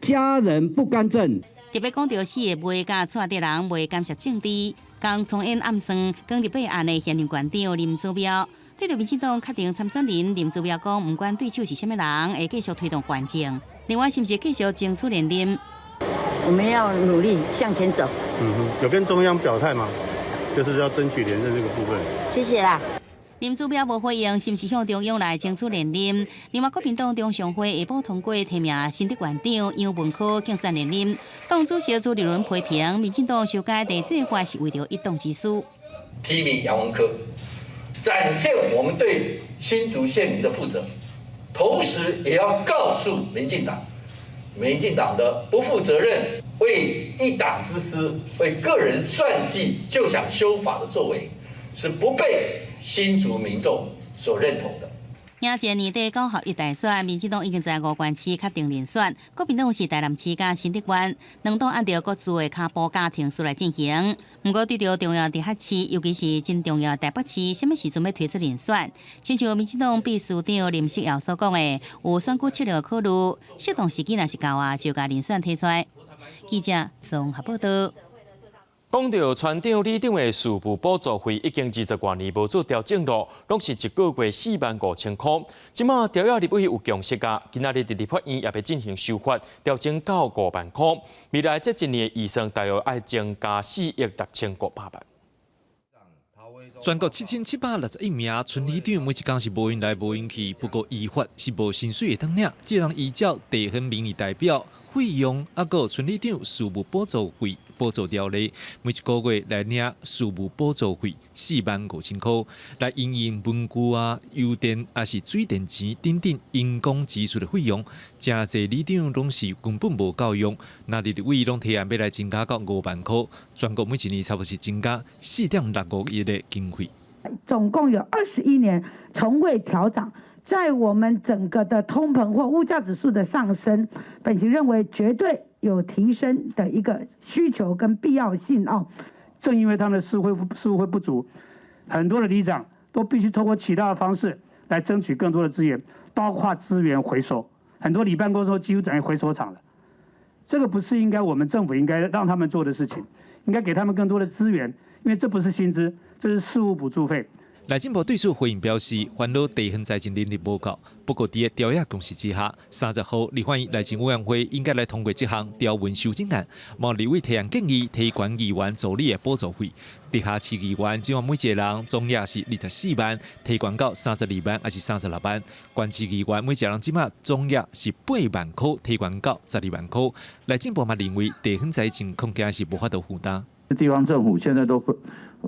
家人不干政，特別講著四个袂佮蔡的人袂干涉政治。江聰淵暗算，剛入備案的現任縣長林姿妙，對著民進黨確定參選人林姿妙講，毋管對手是啥物人，會繼續推動縣政。另外，是毋是繼續爭取連任？我們要努力向前走。嗯哼，有跟中央表態嗎？就是要爭取連任這個部分。謝謝啦。林姿妙無回應，是毋是向中央來爭取連任？另外，國民黨中常會下晡通過提名新竹縣長楊文科競選連任。黨主席朱立倫批評，民進黨修改地制法是為著一黨之私。提名楊文科，展現我們對新竹縣民的負責，同時也要告訴民進黨，民進黨的不負責任、為一黨之私、為個人算計就想修法的作為，是不被新竹民眾所認同的。迎接年底九合一大選，民進黨已經在五縣市確定連選，國民黨是台南市佮新竹縣，兩黨按著各自的跤步佮程序來進行。毋過對著重要直轄市，尤其是真重要的台北市，啥物時陣欲推出人選？親像民進黨秘書長林世堯所講的，有選舉策略考慮，適當時機若是到啊，就共人選提出來。記者綜合報道。講到村長、里長的事務補助費已經20外年無做調整囉，攏是一個月45,000箍。這馬朝野立委有共識啊，今仔日佇立法院也欲進行修法，調整到5萬箍。未來這一年的預算大約愛增加4億6500萬。全國7761名村里長，每一工是無閒來無閒去。不過依法是無薪水會當領，這人依照地方民意代表費用，抑閣村里長事務補助費補助條例，每一個月來領事務補助費45,000箍，來營運文具啊、郵電抑是水電錢等等因公支出的費用，誠濟里長攏是根本無夠用。若立委攏提案欲來增加到5萬箍，全國每一年差不多是增加4.65億的經費。總共有21年從未調漲，在我們整個的通膨或物價指數的上升，本席認為絕對有提升的一個需求跟必要性哦。正因為他們的事務費不足，很多的里長都必須透過其他的方式來爭取更多的資源，包括資源回收。很多里辦公室幾乎等於回收廠了。這個不是應該我們政府應該讓他們做的事情，應該給他們更多的資源，因為這不是薪資，這是事務補助費。內政部對此回應表示，煩惱地方財政能力無夠。不過，佇個朝野共識之下，30號立法院內政委員會應該來通過這項條文修正案。嘛立委提案建議提懸議員助理的補助費，直轄市議員這馬每一個人總額是24萬，提懸到32萬抑是36萬。縣市議員每一個人這馬總額是8萬箍，提懸到12萬箍。內政部嘛認為地方財政恐驚是無法度負擔。地方政府現在都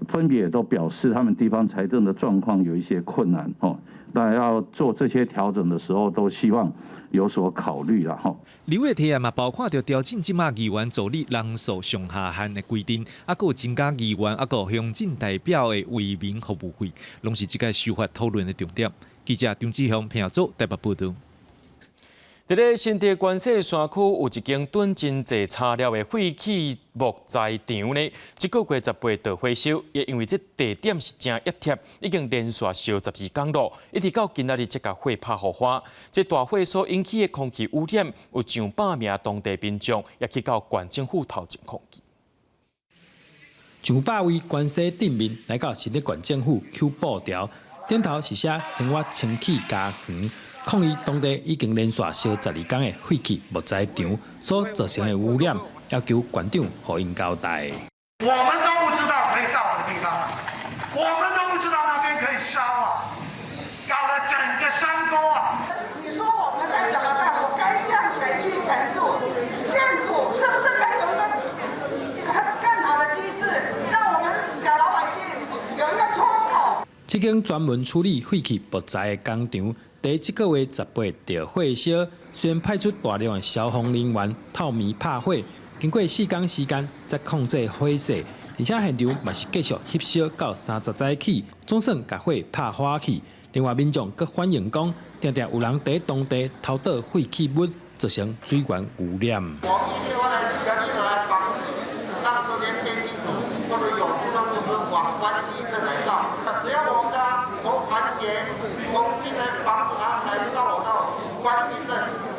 分別都表示，他們地方財政的狀況有一些困難，哦，那要做這些調整的時候，都希望有所考慮啦，吼。立委提案嘛，包括著調整這馬議員助理人數上下限的規定，抑閣有增加議員抑閣鄉鎮代表的為民服務費，攏是這個修法討論的重點。記者張志雄平組台北報導。佇咧新竹關西山區有一間囤真濟柴料的廢棄木材場呢，這個月18就火燒，也因為這地點是誠壓貼，已經連續燒12工囉，一直到今仔日才共火拍予花。這大火所引起的空氣污染，有上百名當地民眾也去到縣政府頭前抗議。上百位關西鎮民來到新竹縣政府搝布條，頂頭是寫還我清氣家園。抗議當地已經連續燒12工的廢棄木材場所造成的污染，要求縣長予𪜶交代。我們都不知道可以到的地方，我們都不知道那邊可以燒啊，搞了整個山溝啊！你說我們該怎麼辦？我該向誰去陳述？政府是不是該有一個更好的機制，讓我們小老百姓有一個出口？這間專門處理廢棄木材的工廠，佇這個月18著火燒，雖然派出大量的消防人員透暝拍火，經過4工時間才控制火勢，而且現場嘛是繼續翕燒到30早起，總算共火拍花去。另外民眾閣反映講，定定有人佇當地偷倒廢棄物，造成水源污染。我一定會來全力來防止，讓這些廢棄物或者有毒的物質往關西鎮來倒。只要我們大家都團結同心來防止他們來到我到關西鎮，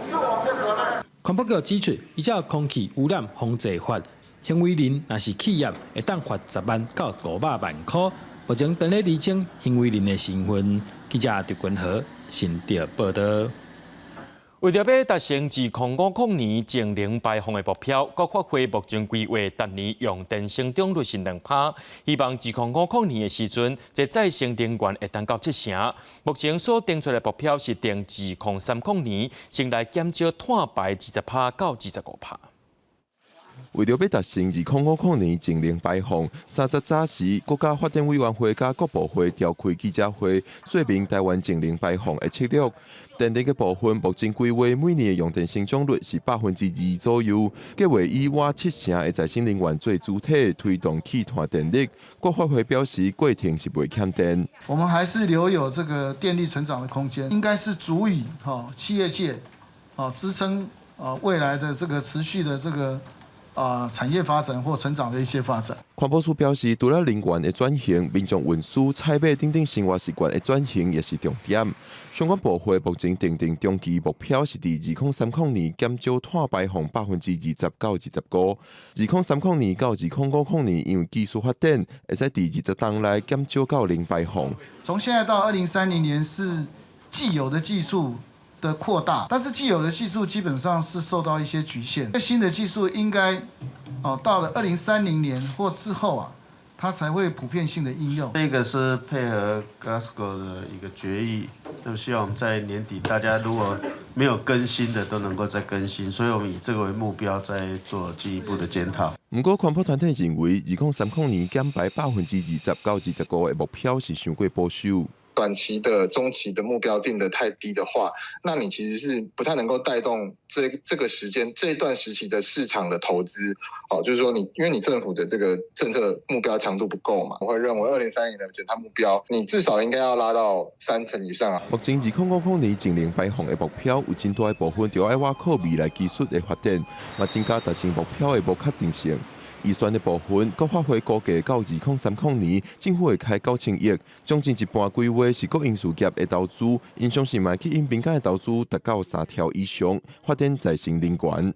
是我們的責任。環保局指出，依照空氣污染防治法，行為人若是企業，會當罰10萬到500萬箍。目前正咧釐清行為人的身份。記者劉君和新竹報導。為著欲達成2050年淨零排放的目標，國發會目前規劃逐年用電成長率是2%，希望2050年的時陣，這再生能源會當到7成。目前所定出來的目標是定2030年，先來減少碳排20%到25%。為著欲達成2050年淨零排放，30早時，國家發展委員會佮國部會召開記者會，說明台灣淨零排放的策略。電力的部分，目前規劃每年的用電成長率是2%左右，計劃以倚7成的再生能源做主體，推動去碳電力。國發會表示，過程是袂欠電。我們還是留有這個電力成長的空間，應該是足以企業界支撐未來的這個持續的這個產業發展或成長的一些發展。環保署表示，除了能源的轉型、民眾運輸、採買等等生活習慣的轉型也是重點。相關部會目前訂定中期目標是佇2030年減少碳排放20%到25%。2030年到2050年，因為技術發展，會使佇20冬內減少到零排放。從現在到2030年是既有的技術的擴大，但是既有的技術基本上是受到一些局限。新的技術應該到了2030年或之後啊，它才會普遍性的應用。這個是配合 Glasgow 的一個決議，那麼希望我們在年底大家如果沒有更新的都能夠再更新，所以我們以這個為目標，再做進一步的檢討。毋過，環保團體認為，2030年減排20%到25%的目標是傷過保守。短期的、中期的目標定得太低的話，那你其實是不太能夠帶動這個時間這段時期的市場的投資。哦，就是說你因為你政府的這個政策目標強度不夠嘛，我會認為2030的減碳目標，你至少應該要拉到3成以上啊。目前2050年淨零排放的目標有真大一部分著愛倚靠未來技術的發展，嘛增加達成目標的無確定性。預算的部分，國發會估計到2030年，政府會開9000億，將近一半規劃是國營事業的投資，𪜶相信嘛吸引民間的投資達到三兆以上，發展再生能源。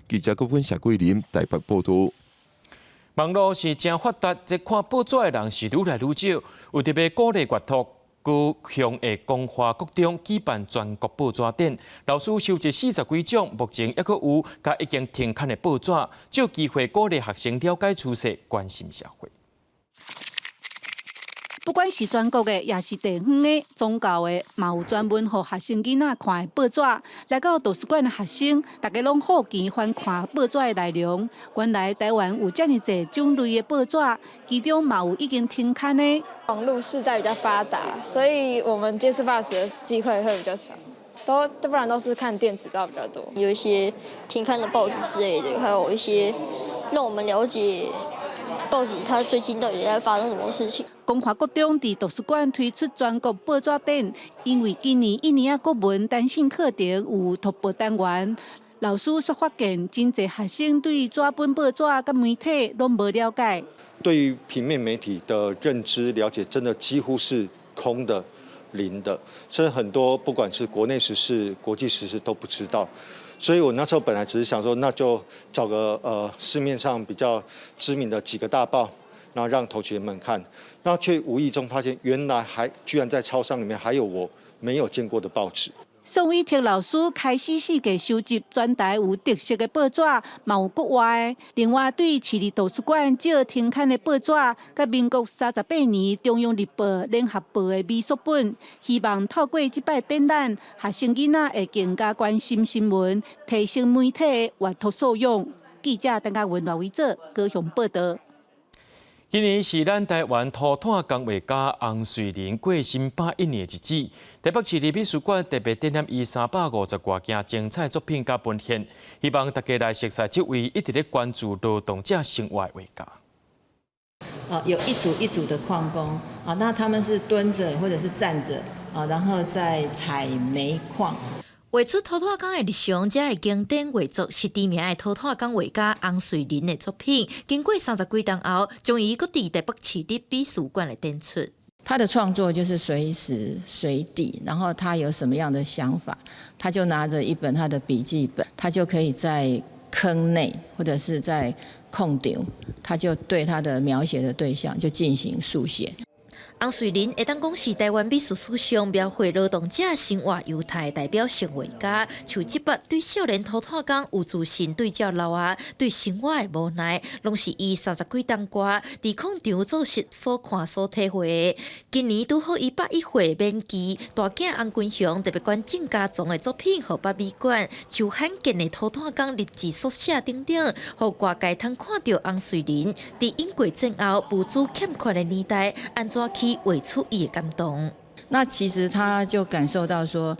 記者郭君謝桂林台北報導。網路是誠發達，這看報紙的人是愈來愈少。為著欲鼓勵閱讀，高雄的光華國中舉辦全國報紙展，老師收集40幾種，目前猶閣有佮已經停刊的報紙，藉機會鼓勵學生了解趨勢，關心社會。不管是全國的，抑是地方的、宗教的，嘛有專門予學生囡仔看的報紙。來到圖書館的學生，大家攏好奇翻看報紙的內容。原來台灣有遮爾濟種類的報紙，其中嘛有已經停刊的。網路世代比較發達，所以我們接觸報紙的機會會比較少，都不然都是看電子報比較多。有一些停刊的報紙之類的，還有一些讓我們了解報紙它最近到底在發生什麼事情。光華國中佇圖書館推出全國報紙展，因為今年一年仔國文單性課程有讀報單元，老師煞發現真濟學生對紙本報紙佮媒體攏無了解。對於平面媒體的認知了解，真的幾乎是空的、零的，甚至很多不管是國內時事、國際時事都不知道。所以我那時候本來只是想說，那就找個市面上比較知名的幾個大報，然後讓同學們看，那卻無意中發現，原來還居然在超商裡面還有我沒有見過的報紙。宋偉哲老師開始四界收集全台有特色的報紙，嘛有國外的。另外，對市立圖書館借停刊的報紙，佮民國38年中央日報、聯合報的微縮本，希望透過這擺展覽，學生囡仔會更加關心新聞，提升媒體的閱讀素養。記者鄧家文、羅維哲高雄報導。今年是咱台灣塗炭工畫家翁瑞麟過身101年的日子。台北市立美術館特別展覽伊350外件精彩作品佮文獻，希望大家來熟似這位一直咧關注勞動者生活的畫家。啊，有一組一組的礦工啊，那他們是蹲着或者是站着啊，然後在採煤礦。畫出塗炭工的日常，這个經典畫作是知名的塗炭工畫家翁瑞麟的作品。經過30幾冬後，終於閣佇台北市立美術館來展出。他的創作就是隨時隨地，然後他有什麼樣的想法，他就拿着一本他的筆記本，他就可以在坑內或者是在礦場，他就對他的描寫的對象就進行速寫。洪瑞麟會當講是臺灣美術史上描繪勞動者生活猶太代表性畫家，像這筆對少年塗炭工有自信對照老啊，對生活的無奈，攏是伊三十幾冬歌佇礦場做事所看所體會的。今年拄好伊101歲免期，大囝洪君雄特別捐贈家藏的作品予北美館，像罕見的塗炭工日誌速寫等等，予外界通看著洪瑞麟佇英國戰後物資欠缺的年代，按怎去畫出伊的感動。那其實他就感受到說，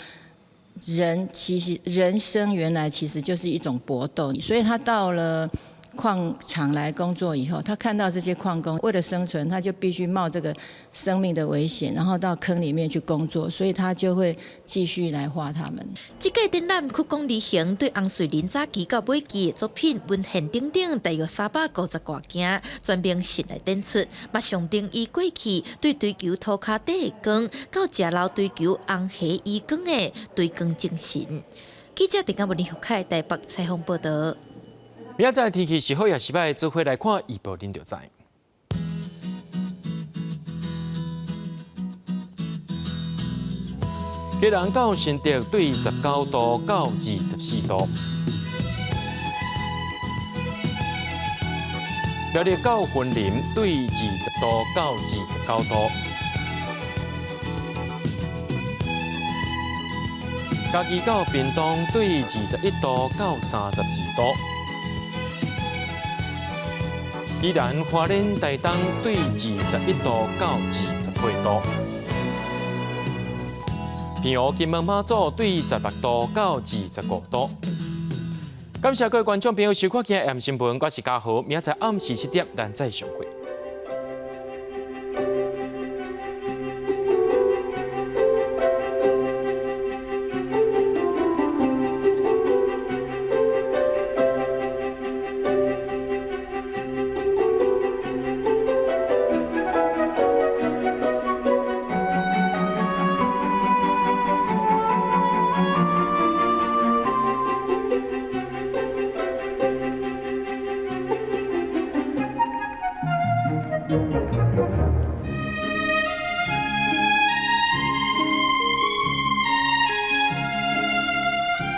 人其實人生原來其實就是一種搏鬥，所以他到了礦場來工作以後，他看到這些礦工為了生存，他就必須冒這個生命的危險，然後到坑裡面去工作，所以他就會繼續來畫他們。這屆展覽屈廣而行，對洪瑞麟早期到尾期的作品、文獻等等，大約350外件，全面性來展出，嘛象徵伊過去對追求塗跤底的光，到食老追求紅黑漁光的追光精神。記者鄭嘉文、林玉凱台北採訪報導。明仔載天氣是好抑是䆀，做伙來看預報，恁就知。基隆到新竹對19度到24度，苗栗到雲林對20度到29度，嘉義到屏東對21度到34度。宜蘭花蓮台東對21度到28度，澎湖金門馬祖對16度到25度。感謝各位觀眾朋友收看今日的新聞，我是嘉豪，明仔載暗時7點，咱再相會。